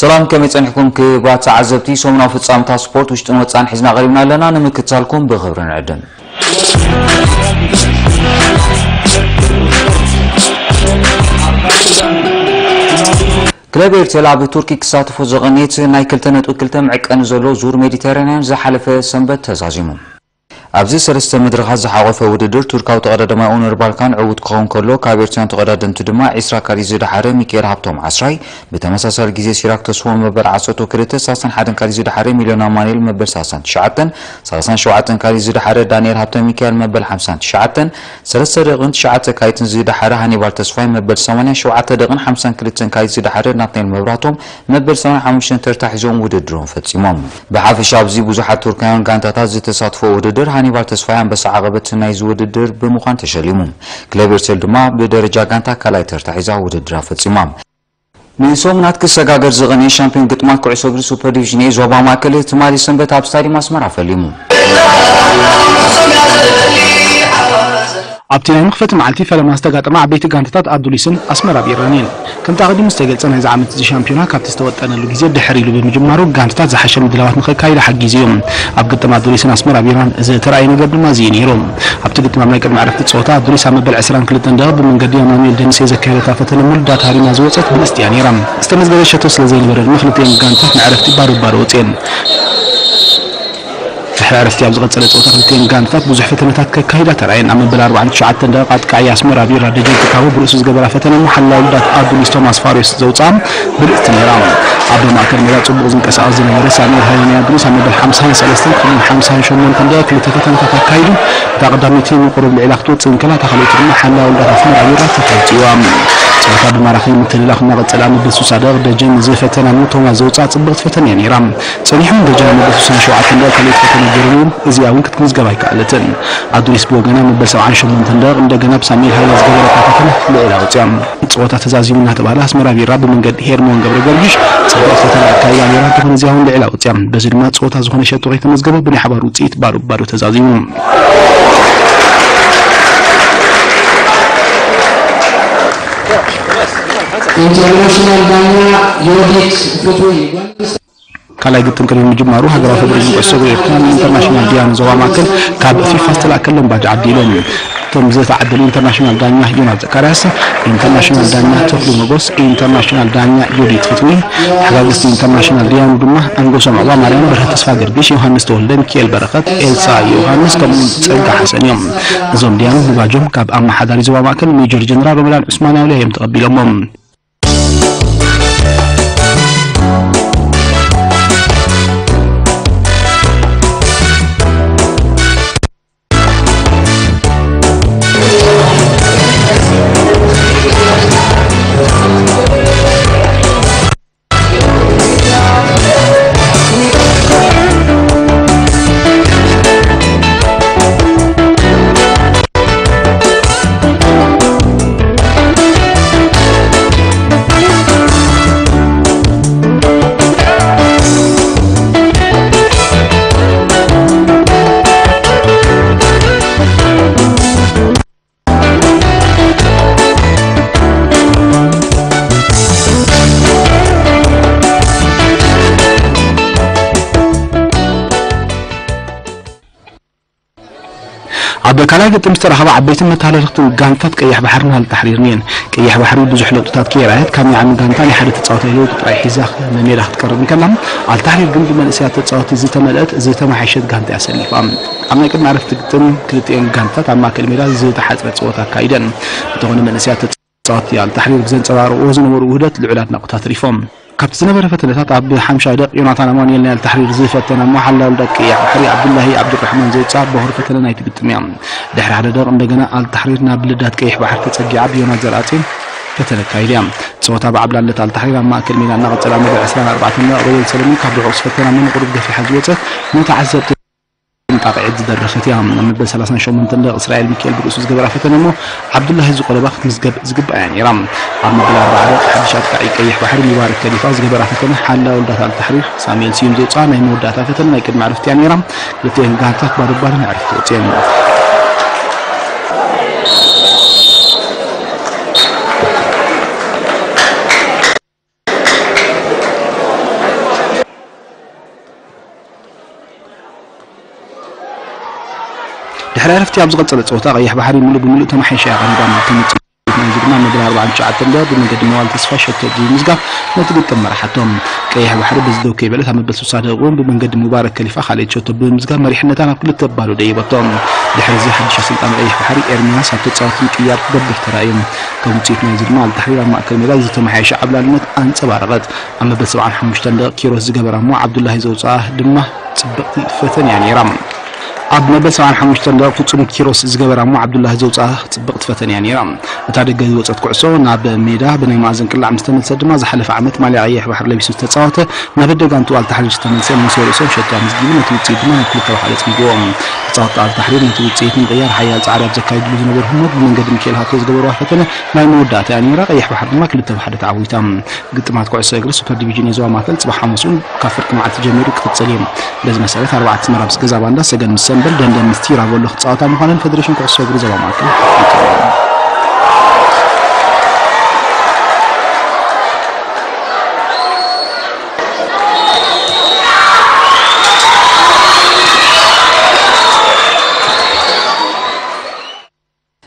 ሰላም፣ ከመይ ጸኒሕኩም ክቡራት ተዓዘብቲ? ሰሙናዊ ፍጻመታት ስፖርት ውሽጥን ወጻእን ሒዝና ቀሪብና ኣለና። ንምክትታልኩም ብኽብሪ ንዕድም። ክለብ ኤርቴል ኣብ ቱርኪ ክሳተፎ ዝቐንየት ናይ ክልተ ነጥቢ ክልተ መዕቀኒ ዘሎ ዙር ሜዲተራንያን ዝሓለፈ ሰንበት ተዛዚሙ። ኣብዚ ሰለስተ መድረኻት ዝሓቖፈ ውድድር፣ ቱርካዊ ተቐዳዳማይ ኦነር ባልካን ዕዉት ክኸውን ከሎ፣ ካብ ኤርትራውያን ተቐዳደምቲ ድማ ዒስራ ካሊ ዝደሓረ ሚካኤል ሃብቶም ዓስራይ፣ ብተመሳሳሊ ግዜ ሲራክ ተስፎም መበል ዓሰርተ ክልተ፣ ሰላሳን ሓደን ካሊ ዝደሓረ ሚልዮን ኣማኑኤል መበል ሰላሳን ትሽዓተን፣ ሰላሳን ሸውዓተን ካሊ ዝደሓረ ዳንኤል ሃብተ ሚካኤል መበል ሓምሳን ትሽዓተን፣ ሰለስተ ደቂቕን ትሽዓተ ካይትን ዝደሓረ ሃኒባል ተስፋይ መበል ሰማንያን ሸውዓተ ደቂቕን ሓምሳን ክልተን ካሊ ዝደሓረ ናትናኤል መብራህቶም መበል ሰማንያን ሓሙሽተን ተርታ ሒዞም ውድድሮም ፈጺሞም። ብሓፈሻ ኣብዚ ብዙሓት ቱርካውያን ጋንታታት ዝተሳትፎ ውድድር ሃኒባል ተስፋይ ኣንበሳ ዓቐበት ናይዚ ውድድር ብምዃን ተሸሊሙ። ክለብ ኤርቴል ድማ ብደረጃ ጋንታ ካልኣይ ተርታ ሒዛ ውድድራ ፈጺማ። ንሰሙናት ክሰጋገር ዝቐነየ ሻምፒዮን ግጥማት ኩዕሶ እግሪ ሱፐር ዲቪዥን ኤ ዞባ ማእከል ትማሊ ሰንበት ኣብ ስታዲየም ኣስመራ ፈሊሙ። ኣብቲ ናይ መኽፈቲ መዓልቲ ፈለማ ዝተጋጠማ ዓበይቲ ጋንታታት ኣዱሊስን ኣስመራ ቢራን እየን። ከምቲ ኣቐዲሙ ዝተገልጸ፣ ናይዚ ዓመት እዚ ሻምፒዮና ካብቲ ዝተወጠነሉ ግዜ ድሕር ኢሉ ብምጅማሩ፣ ጋንታታት ዝሓሸ ምድላዋት ንኸካይዳ ሓጊዙ እዩ። ኣብ ግጥም ኣዱሊስን ኣስመራ ቢራን ዝተራእየ ነገር ድማ እዚ እዩ ነይሩ። ኣብቲ ግጥም ኣብ ናይ ቅድሚ ዕረፍቲ ጸወታ፣ ኣዱሊስ ኣብ መበል ዕስራን ክልተን ደቂቕ ብመንገዲ ኣማኑኤል ደምሴ ዘካየደታ ፈተነ ምሉዳት ሃሪማ ዝወጸት ብልጽቲ እያ ነይራ። ዝተመዝገበ ሸቶ ስለ ዘይነበረ ድማ፣ ክልቲኤን ጋንታታት ንዕረፍቲ ባዶ ባዶ ወጺኤን። ድሕሪ ዕረፍቲ ኣብ ዝቐጸለ ጸወታ፣ ክልቲኤን ጋንታታት ብዙሕ ፈተነታት ከካይዳ ተራእየን። ኣብ መበል ኣርባዓን ትሽዓተን ደቂቕ፣ ኣጥቃዒ ኣስመራ ቢራ ደጀን ትካቦ ብርእሱ ዝገበራ ፈተነ፣ ሓላው ልዳት ኣዱሊስ ቶማስ ፋሪዮስ ዘውጽኣ ብልጽቲ ነይራ። ኣብ ማእከል ሜዳ ጽቡቕ ዝንቀሳቐስ ዝነበረ ሳሙኤል ሃይለ ናይ ኣዱሊስ ኣብ መበል ሓምሳን ሰለስተን ከምኡውን ሓምሳን ሸሞንተን ደቂቕ ክልተ ፈተነታት ኣካይዱ፣ እታ ቀዳመይቲ ንቁሩብ ልዒላ ክትወጽእ እንከላ፣ እታ ካልኣይቲ ድማ ሓላው ልዳት ኣስመራ ቢራ ተተውጽእዋ። ጸወታ ብማራኺ ምትልላኽ እናቐጸለ፣ ኣብ መበል ስሳ ደቂቕ ደጀን ዝፈተና ቶማስ ዘውጽኣ ጽብቕቲ ፈተነ እያ ነይራ። ጸኒሑ ደጀን ኣብ መበል ስሳን ሸውዓተን ደቂቕ ካልኣይቲ ፈተነ ገይሩ፣ እዚኣ እውን ክትምዝገብ ኣይከኣለትን። ኣዱሊስ ብወገና መበል ሰብዓን ሸሞንተን ደቂቕ እንደገና ብሳሙኤል ሃይለ ዝገበረታ ፈተነ ልዒላ ወጽያ። ጸወታ ተዛዚሙ እናተባህለ ኣስመራ ቢራ ብመንገዲ ሄርሞን ገብረ ገርጊሽ ጽቡቕ ፈተነ ኣካይዳ ነይራ፣ እንተኾነ እዚኣ እውን ልዒላ ወጽያ። በዚ ድማ ጸወታ ዝኾነ ሸቶ ከይተመዝገበ ብናይ ሓባር ውጽኢት ባዶ ባዶ ተዛዚሙ። ኢንተርናሽናል ዳኛ ዮዲት ፍትዊ። ካልኣይ ግጥም ቅድሚ ምጅማሩ፣ ሃገራዊ ፈደረሽን ኩዕሶ እግሪ ኤርትራ ንኢንተርናሽናል ዲያን ዞባ ማእከል ካብ ፊፋ ዝተላእከሎም ባጅ ዓዲሎም። እቶም ዝተዓደሉ ኢንተርናሽናል ዳኛ ዮናስ ዘካርያስ፣ ኢንተርናሽናል ዳኛ ተኽሉ መጎስ፣ ኢንተርናሽናል ዳኛ ዮዲት ፍትዊ፣ ተሓጋገዝቲ ኢንተርናሽናል ዲያኑ ድማ ኣንጎሶም ዑቕባማርያም፣ በርሀ ተስፋ ገርግሽ፣ ዮሃንስ ተወልደ፣ ሚካኤል በረኸት፣ ኤልሳ ዮሃንስ ከምኡውን ጸጋ ሓሰን እዮም። እዞም ዲያኑ ንባጆም ካብ ኣመሓዳሪ ዞባ ማእከል ሜጀር ጀነራል ረመዳን ዑስማን ኣውልያ እዮም ተቐቢሎሞም። ኣብ ካልኣይ ግጥም ዝተረኸባ ዓበይትን መተላለኽትን ጋንታት ቀይሕ ባሕርን ኣልታሕሪርን እየን። ቀይሕ ባሕሪ ብዙሕ ለውጥታት ከየርኣየት፣ ካብ ናይ ዓሚ ጋንታ ናይ ሓደ ተጻዋታይ ለውጢ ጥራይ ሒዛ ንሜዳ ክትቀርብ እንከላ፣ ኣልታሕሪር ግን ብመንእሰያት ተጻወትቲ ዝተመልአት ዝተመሓየሸት ጋንታ እያ ሰሊፋ። ኣብ ናይ ቅድሚ ዕረፍቲ ግጥም ክልቲኤን ጋንታት ኣብ ማእከል ሜዳ ዝተሓጽረ ጸወታ ኣካይደን። እንተኾነ መንእሰያት ተጻወትቲ ኣልታሕሪር ብዘንጸባርቕዎ ዝነበሩ ውህደት ልዑል ኣድናቖት ኣትሪፎም። ካብቲ ዝነበረ ፈተነታት ኣብ ሓምሻይ ደቂቕ ዮናታን ኣማኑኤል ናይ ኣልታሕሪር ዝፈተና እሞ ሓላው ልዳት ቀይሕ ባሕሪ ዓብዱላሂ ዓብዱራሕማን ዘውፅኣ በኹሪ ፈተነ ናይቲ ግጥም እያ። ድሕሪ ሓደ ደቂቕ እንደገና ኣልታሕሪር ናብ ልዳት ቀይሕ ባሕሪ ተፀጊዓ ብዮናስ ዘርኣፅዮን ፈተነ ኣካይዳ እያ። ፀወታ ብዓብላልነት ኣልታሕሪር ኣብ ማእከል ሜዳ እናቐፀለ ኣብ መበል ዕስራን ኣርባዕተን ደቂቕ ሮቤል ሰለሙን ካብ ርሑቕ ዝፈተና እሞ ንቑሩብ ገፊሓ ዝወፀት ንተዓዘብቲ ጥንቃቐ ዝደረኸት እያ። ኣብ መበል ሰላሳን ሸሞንተን ደቂቕ እስራኤል ሚካኤል ብርእሱ ዝገበራ ፈተነ እሞ ዓብዱላሂ ዝቆለባ ክትምዝገብ ዝግባእ እያ ነይራ። ኣብ መበል ኣርባዓ ደቂቕ ሓድሽ ኣጥቃዒ ቀይሕ ባሕሪ ሙባረክ ከሊፋ ዝገበራ ፈተነ ሓላው ልዳት ኣልታሕሪር ሳሙኤል ስዩም ዘውፅኣ ናይ መወዳእታ ፈተነ ናይ ቅድሚ ዕረፍቲ እያ ነይራ። ክልቲኤን ጋንታት ባዶ ባዶ ንዕረፍቲ ወፂኤን። ድሕሪ ዕረፍቲ ኣብ ዝቐጸለ ጸወታ ቀይሕ ባሕሪ ምሉእ ብምሉእ ተመሓይሻ እያ ቀሪባ። ከም ውጽኢት ናይዚ ድማ መበል ኣርባዓን ትሽዓተን ደቂቕ ብመንገዲ መዋል ተስፋ ሸቶ ብምምዝጋብ ነቲ ግጥም መራሓቶም። ቀይሕ ባሕሪ በዚ ደው ከይበለት ኣብ መበል ስሳ ደቂቕ እውን ብመንገዲ ሙባረክ ከሊፋ ካልኣይቲ ሸቶ ብምምዝጋብ መሪሕነታ ናብ ክልተ ባዶ ደይበቶ። ድሕሪ እዚ ሓድሽ ኣሰልጣኒ ቀይሕ ባሕሪ ኤርሚያስ ኣብ ተጻወትቲ ምቅይያር ክገብር ተራእዩ። ከም ውጽኢት ናይዚ ድማ ኣልታሕሪር ኣብ ማእከል ሜዳ ዝተመሓየሸ ዓብላልነት ኣንጸባረቐት። ኣብ መበል ሰብዓን ሓሙሽተን ደቂቕ ኪሮስ ዝገበራ እሞ ዓብዱላሂ ዘውጽኣ ድማ ጽብቕቲ ፈተን እያ ነይራ። ኣብ መበል ሰብዓን ሓሙሽተን ደቂቕ ፍጹም ኪሮስ ዝገበራ እሞ ዓብዱላሂ ዘውጽኣ ጽብቕቲ ፈተን እያ ነይራ። እታ ደገ ዝወጸት ኩዕሶ ናብ ሜዳ ብናይ መኣዝን ቅላዕ ምስ ተመልሰት ድማ ዝሓለፈ ዓመት ማልያ ቀይሕ ባሕሪ ለቢሱ ዝተጻወተ መበል ደጋንቱ ኣልታሕሪር ዝተመልሰ ሙሴ ርእሶም ሸቶ ኣመዝጊቡ ነቲ ውጽኢት ድማ ናብ ክልተ ብሓደ ኣጽጊብዎ። ተጻወትቲ ኣልታሕሪር ነቲ ውጽኢት ንምቕያር ሓያል ጻዕሪ ኣብ ዘካይድሉ ዝነበሩ ህሞት ብመንገዲ ሚካኤል ሃቶ ዝገበርዋ ፈተነ ናይ መወዳእታ እያ ነይራ። ቀይሕ ባሕሪ ድማ ክልተ ብሓደ ተዓዊታ። ግጥማት ኩዕሶ እግሪ ሱፐር ዲቪዥን የዞባ ማእከል ጽባሕ ሓሙስ እውን ካብ ፍርቂ መዓልቲ ጀሚሩ ክቕጽል እዩ። በዚ መሰረት ኣርባዕተ ኣስመራ ምስ ገዛ ባንዳ፣ ሰገን ምስ ሰምበል፣ ደንደን ምስ ቲራቮሎ ክጻወታ ምዃነን ፈደሬሽን ኩዕሶ እግሪ ዞባ ማእከል ኣፍሊጡ።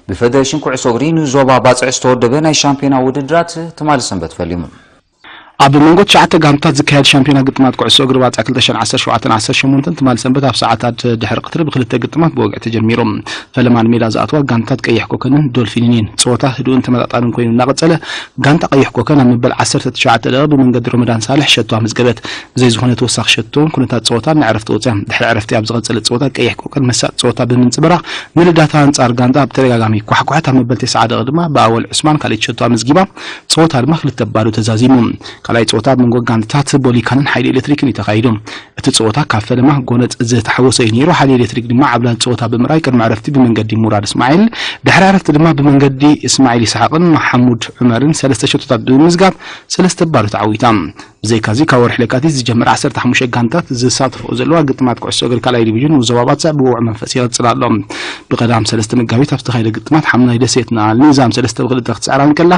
ብፈደሬሽን ኩዕሶ እግሪ ንዞባ ባጽዕ ዝተወደበ ናይ ሻምፒዮና ውድድራት ትማሊ ሰንበት ፈሊሙ። ኣብ መንጎ ትሽዓተ ጋንታት ዝካየድ ሻምፒዮና ግጥማት ኩዕሶ እግሪ ባጽዕ ክልተ ሽሕን ዓሰርተ ሸውዓተን ዓሰርተ ሸሞንተን ትማሊ ሰንበት ኣብ ሰዓታት ድሕሪ ቀትሪ ብክልተ ግጥማት ብወግዒ ተጀሚሩ። ፈለማ ንሜዳ ዝኣትዋ ጋንታት ቀይሕ ኮከንን ዶልፊንን እየን። ጸወታ ህዱእን ተመጣጣንን ኮይኑ እናቐጸለ፣ ጋንታ ቀይሕ ኮከን ኣብ መበል ዓሰርተ ትሽዓተ ደቂቕ ብመንገዲ ሮመዳን ሳልሕ ሸቶ ኣመዝገበት። ብዘይ ዝኾነ ተወሳኺ ሸቶን ኩነታት ጸወታን ንዕረፍቲ ወጽያ። ድሕሪ ዕረፍቲ ኣብ ዝቐጸለ ጸወታ ቀይሕ ኮከን መሳጢ ጸወታ ብምንጽብራቕ ንልዳታ ኣንጻር ጋንታ ኣብ ተደጋጋሚ ኳሕኳሐት። ኣብ መበል ተስዓ ደቂቕ ድማ ብኣወል ዑስማን ካልኣይቲ ሸቶ ኣመዝጊባ። ጸወታ ድማ ክልተ ባዶ ተዛዚሙ። ካልኣይ ጸወታ ኣብ መንጎ ጋንታታት ቦሊካንን ሓይሊ ኤሌክትሪክን እዩ ተኻይዱ። እቲ ጸወታ ካብ ፈለማ ጎነጽ ዝተሓወሰ እዩ ነይሩ። ሓይሊ ኤሌክትሪክ ድማ ዓብላል ጸወታ ብምርኣይ ቅድሚ ዕረፍቲ ብመንገዲ ሙራድ እስማዒል፣ ድሕሪ ዕረፍቲ ድማ ብመንገዲ እስማዒል ይስሓቕን መሓሙድ ዑመርን ሰለስተ ሸቶታት ብምምዝጋብ ሰለስተ ባዶ ተዓዊታ። ብዘይካዚ ካብ ወርሒ ለካቲት ዝጀመረ ዓሰርተ ሓሙሽተ ጋንታት ዝሳተፍኦ ዘለዋ ግጥማት ኩዕሶ እግሪ ካልኣይ ዲቪዥን ንዞባ ባጽዕ ብውዑይ መንፈስ ይቕጽል ኣሎ። ብቐዳም ሰለስተ መጋቢት ኣብ ዝተኻየደ ግጥማት ሓምናይ ደሴት ንኣል ኒዛም ሰለስተ ብክልተ ክትስዕራ እንከላ፣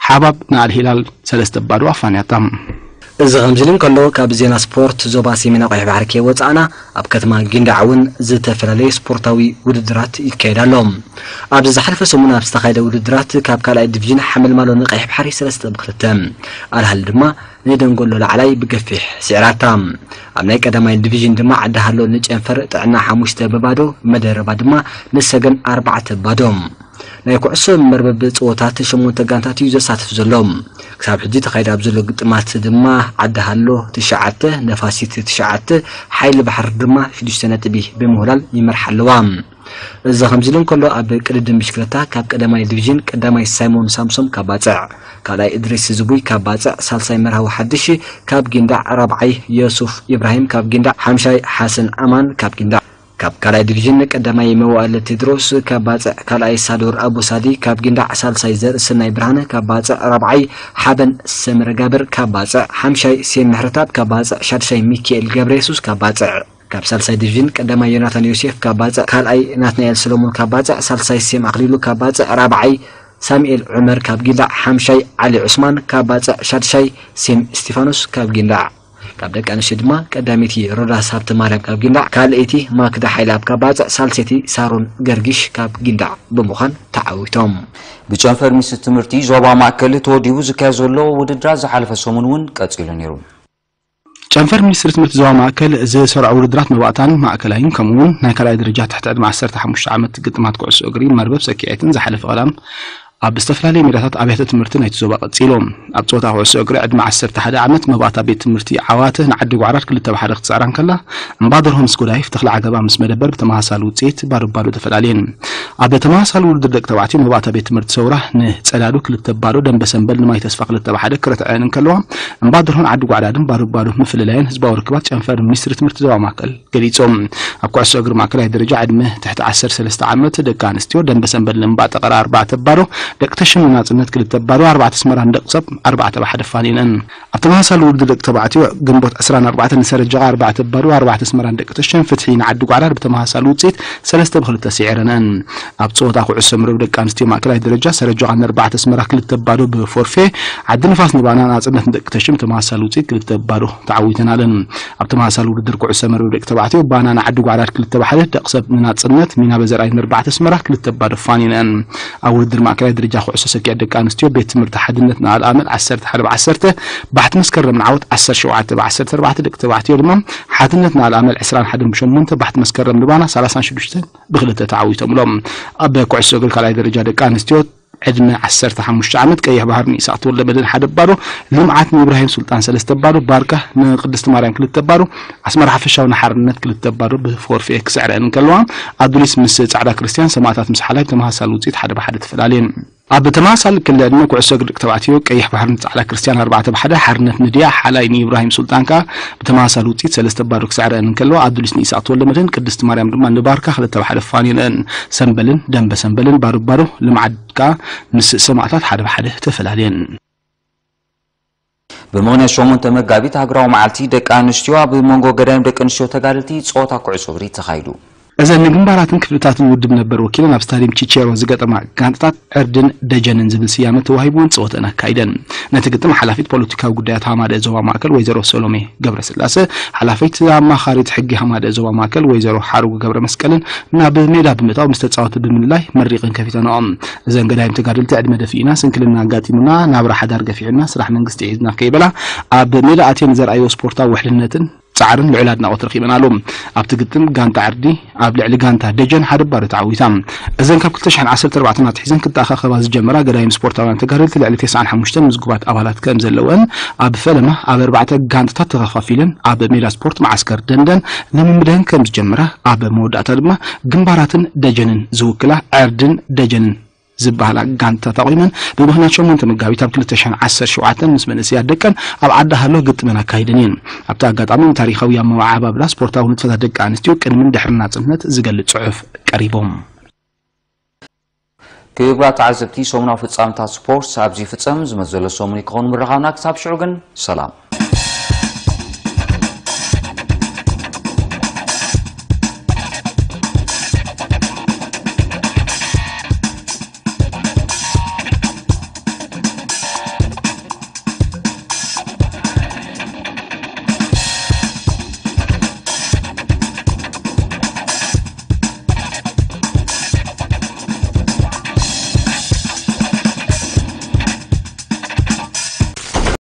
ሓባብ ንኣል ሂላል ሰለስተ ባዶ ኣፋንያታ። እዚ ከምዚ ኢሉ እንከሎ፣ ካብ ዜና ስፖርት ዞባ ሰሜናዊ ቀይሕ ባሕሪ ከይወጻእና፣ ኣብ ከተማ ጊንዳዕ እውን ዝተፈላለዩ ስፖርታዊ ውድድራት ይካየድ ኣሎ። ኣብዚ ዝሓለፈ ሰሙን ኣብ ዝተኻየደ ውድድራት፣ ካብ ካልኣይ ዲቪዥን ሓመልማሎ ንቀይሕ ባሕሪ ሰለስተ ብክልተ፣ ኣልሃል ድማ ንደንጎሎ ላዕላይ ብገፊሕ ስዒራታ። ኣብ ናይ ቀዳማይ ዲቪዥን ድማ ዓዲ ሃሎ ንጨንፈር ጥዕና ሓሙሽተ ብባዶ፣ መደረባ ድማ ንሰገን ኣርባዕተ ባዶ። ናይ ኩዕሶ መርበብ ጸወታት ሸሞንተ ጋንታት እዩ ዘሳትፍ ዘሎ። ክሳብ ሕጂ ተኻይዱ ኣብ ዘሎ ግጥማት ድማ ዓዲ ሃሎ ትሽዓተ፣ ነፋሲት ትሽዓተ፣ ሓይሊ ባሕሪ ድማ ሽዱሽተ ነጥቢ ብምውላል ይመርሓ ኣለዋ። እዚ ከምዚ ኢሉ እንከሎ፣ ኣብ ቅድድም ብሽክለታ ካብ ቀዳማይ ዲቪዥን ቀዳማይ ሳይሞን ሳምሶም ካብ ባጽዕ፣ ካልኣይ እድሪስ ዝቡይ ካብ ባጽዕ፣ ሳልሳይ መርሃዊ ሓድሽ ካብ ጊንዳዕ፣ ራብዓይ የሱፍ ኢብራሂም ካብ ጊንዳዕ፣ ሓምሻይ ሓሰን ኣማን ካብ ጊንዳዕ። ካብ ካልኣይ ዲቪዥን ቀዳማይ መዋእለ ቴድሮስ ካብ ባጽዕ፣ ካልኣይ ሳዶር ኣቡሳዲ ካብ ጊንዳዕ፣ ሳልሳይ ዘርእሰናይ ብርሃነ ካብ ባጽዕ፣ ራብዓይ ሓበን ሰምረ ጋብር ካብ ባጽዕ፣ ሓምሻይ ሴም ምሕረታብ ካብ ባጽዕ፣ ሻድሻይ ሚካኤል ገብረየሱስ ካብ ባጽዕ። ካብ ሳልሳይ ዲቪዥን ቀዳማይ ዮናታን ዮሴፍ ካብ ባጽዕ፣ ካልኣይ ናትናኤል ሰሎሞን ካብ ባጽዕ፣ ሳልሳይ ሴም ኣኽሊሉ ካብ ባጽዕ፣ ራብዓይ ሳሙኤል ዑመር ካብ ጊንዳዕ፣ ሓምሻይ ዓሊ ዑስማን ካብ ባጽዕ፣ ሻድሻይ ሴም እስቲፋኖስ ካብ ጊንዳዕ። ካብ ደቂ ኣንስትዮ ድማ ቀዳመይቲ ሮዳስ ሃብተማርያም ካብ ጊንዳዕ፣ ካልኣይቲ ማክዳ ሓይለኣብ ካብ ባጽዕ፣ ሳልሰይቲ ሳሮን ገርጊሽ ካብ ጊንዳዕ ብምዃን ተዓዊቶም። ብጨንፈር ሚኒስትሪ ትምህርቲ ዞባ ማእከል ተወዲቡ ዝካየድ ዘሎ ውድድራት ዝሓለፈ ሰሙን እውን ቀጺሉ ነይሩ። ጨንፈር ሚኒስትሪ ትምህርቲ ዞባ ማእከል ዝሰርዖ ውድድራት መባእታን ማእከላይን ከምኡ እውን ናይ ካልኣይ ደረጃ ትሕቲ ዕድመ ዓሰርተ ሓሙሽተ ዓመት ግጥማት ኩዕሶ እግሪ መርበብ ሰኪዔትን ዝሓለፈ ቀዳም ኣብ ዝተፈላለየ ሜዳታት ኣብያተ ትምህርቲ ናይቲ ዞባ ቀጺሎም። ኣብ ጸወታ ኩዕሶ እግሪ ዕድመ ዓሰርተ ሓደ ዓመት መባእታ ቤት ትምህርቲ ዓዋተ ንዓዲ ጓዕራድ ክልተ ብሓደ ክትስዕራ እንከላ፣ እምባደርሆ ምስ ጎዳይፍ ተኽለ ዓገባ ምስ መደበር ብተመሳሳሊ ውጽኢት ባዶ ባዶ ተፈላለየን። ኣብ ተመሳሳሊ ውድድር ደቂ ተባዕትዮ መባእታ ቤት ትምህርቲ ሰውራ ንጸላዱ ክልተ ባዶ፣ ደንበ ሰንበል ንማይ ተስፋ ክልተ ብሓደ ክርትዐን እንከለዋ፣ እምባደርሆን ዓዲ ጓዕዳድን ባዶ ባዶ ምፍልላየን ህዝባዊ ርክባት ጨንፈር ሚኒስትሪ ትምህርቲ ዞባ ማእከል ገሊጾም። ኣብ ኩዕሶ እግሪ ማእከላይ ደረጃ ዕድመ ትሕቲ ዓሰርተ ሰለስተ ዓመት ደቂ ኣንስትዮ ደንበ ሰንበል ንእምባ ጠቐራ ኣርባዕተ ባዶ፣ ደቂ ተሽም ንናጽነት ክልተ ባዶ፣ ኣርባዕተ ኣስመራን ደቂ ሰብ ኣርባዕተ ብሓደ ፋኒነን። ኣብ ተመሳሳሊ ውድድር ደቂ ተባዕትዮ ግንቦት ዕስራን ኣርባዕተን ንሰረጀቓ ኣርባዕተ ባዶ፣ ኣርባዕተ ኣስመራን ደቂ ተሽም ፍትሒ ንዓዲ ጓዕዳድ ብተመሳሳሊ ውጽኢት ሰለስተ ብክልተ ስዒረነን። ኣብ ጸወታ ኩዕሶ መረብ ደቂ ኣንስትዮ ማእከላይ ደረጃ ሰረጀቓ ንኣርባዕተ ኣስመራ ክልተ ባዶ ብፎርፌ፣ ዓዲ ንፋስ ንባና ናጽነት ንደቂ ተሽም ብተመሳሳሊ ውጽኢት ክልተ ባዶ ተዓዊተናለን። ኣብ ተመሳሳሊ ውድድር ኩዕሶ መረብ ደቂ ተባዕትዮ ባና ንዓዲ ጓዕዳድ ክልተ ብሓደ፣ ደቂ ሰብ ንናጽነት ሚና በዘርኣይ ንኣርባዕተ ኣስመራ ክልተ ባዶ ፋኒነን። ኣብ ውድድር ማእከላይ ደረጃ ኩዕሶ ሰኪዐት ደቂ ኣንስትዮ ቤት ትምህርቲ ሓድነት ንኣልኣመል ዓሰርተ ሓደ ብ ዓሰርተ፣ ባሕቲ መስከረም ንዓወት ዓሰርተ ሸውዓተ ብ ዓሰርተ ኣርባዕተ፣ ደቂ ተባዕትዮ ድማ ሓድነት ንኣልኣመል ዕስራን ሓደን ብ ሸሞንተ፣ ባሕቲ መስከረም ንባና ሰላሳን ሽዱሽተን ብክልተ ተዓዊቶምሎም። ኣብ ኩዕሶ እግሪ ካልኣይ ደረጃ ደቂ ኣንስትዮ ዕድመ ዓሰርተ ሓሙሽተ ዓመት ቀይሕ ባህር ንኢሳቅ ተወልደ መድህን ሓደ ባዶ፣ ልምዓት ንኢብራሂም ሱልጣን ሰለስተ ባዶ፣ ባርካ ንቅድስቲ ማርያም ክልተ ባዶ፣ ኣስመራ ሓፈሻዊ ንሓርነት ክልተ ባዶ ብፎርፌ ክስዕረን እንከለዋ፣ ኣዱሊስ ምስ ጻዕዳ ክርስቲያን ሰማእታት ምስ ሓላይ ብተመሳሳሊ ውጽኢት ሓደ ብሓደ ተፈላለየን። ኣብ ተመሳሳሊ ክሊ ዕድመ ኩዕሶ እግሪ ደቂ ተባዕትዮ ቀይሕ ባሕሪ ንጻዕዳ ክርስቲያን ኣርባዕተ ብሓደ፣ ሓርነት ንድያ ሓላይ ንኢብራሂም ሱልጣን ከኣ ብተመሳሳሊ ውጽኢት ሰለስተ ባዶ ክስዕረን እንከለዋ፣ ኣዱሊስ ንኢሳቅ ተወልደ መድህን ቅድስቲ ማርያም ድማ ንባርካ ክልተ ብሓደ ፋኒነን። ሰምበልን ደንበ ሰምበልን ባዶ ባዶ፣ ልምዓት ከኣ ምስ ሰማእታት ሓደ ብሓደ ተፈላለየን። ብምኽንያት ሸሞንተ መጋቢት ሃገራዊ መዓልቲ ደቂ ኣንስትዮ ኣብ መንጎ ገዳይም ደቂ ኣንስትዮ ተጋደልቲ ጸወታ ኩዕሶ እግሪ ተኻይዱ። እዘን ንግንባራትን ክፍልታትን ውድብ ነበር ወኪለን ኣብ ስታድየም ቺቼሮ ዝገጠማ ጋንታታት ዕርድን ደጀንን ዝብል ስያመ ተዋሂቡወን ጸወተን ኣካይደን። ነቲ ግጥም ሓላፊት ፖለቲካዊ ጉዳያት ሃማደ ዞባ ማእከል ወይዘሮ ሰሎሜ ገብረስላሰ፣ ሓላፊት ኣማኻሪት ሕጊ ሃማደ ዞባ ማእከል ወይዘሮ ሓሩጉ ገብረ መስቀልን ናብ ሜዳ ብምእታው ምስ ተጻወቲ ብምልላይ መሪቕን ከፊተንኦ። እዘን ገዳይም ተጋደልቲ ዕድመ ደፊእና፣ ስንክልና ኣጋጢሙና፣ ናብራ ሓዳር ገፊሑና፣ ስራሕ መንግስቲ ሒዝና ከይበላ ኣብ ሜዳ ኣትየን ዘርኣይዎ ስፖርታዊ ውሕልነትን ጻዕርን ልዑል ኣድናቖት ረኺበናሉ። ኣብቲ ግጥም ጋንታ ዕርዲ ኣብ ልዕሊ ጋንታ ደጀን ሓደ ባዶ ተዓዊታ። እዘን ካብ ክልተ ሽሕን ዓሰርተ ኣርባዕተን ኣትሒዘን ክተኣኻኸባ ዝጀመራ ገዳይም ስፖርታውያን ተጋደልቲ ልዕሊ ተስዓን ሓሙሽተን ምዝጉባት ኣባላት ከም ዘለወን ኣብ ፈለማ ኣብ ኣርባዕተ ጋንታታት ተኸፋፊለን ኣብ ሜዳ ስፖርት መዓስከር ደንደን ልምምደን ከም ዝጀመራ ኣብ መወዳእታ ድማ ግንባራትን ደጀንን ዝውክላ ዕርድን ደጀንን ዝበሃላ ጋንታታት ኣቑመን ብምኽንያት ሸሞንተ መጋቢት ኣብ ክልተ ሽሕን ዓሰርተ ሸውዓተን ምስ መንእሰያት ደቀን ኣብ ዓዲ ሃሎ ግጥመን ኣካይደን እየን። ኣብቲ ኣጋጣሚ ንታሪኻዊ ኣመዓባብላ ስፖርታዊ ንጥፈታት ደቂ ኣንስትዮ ቅድምን ድሕሪ ናጽነት ዝገልጽ ጽሑፍ ቀሪቦም። ክቡራት ተዓዘብቲ፣ ሰሙናዊ ፍጻመታት ስፖርት ኣብዚ ይፍጸም። ዝመጽእ ዘሎ ሰሙን ክኸውን ምርኻብና። ክሳብ ሽዑ ግን ሰላም።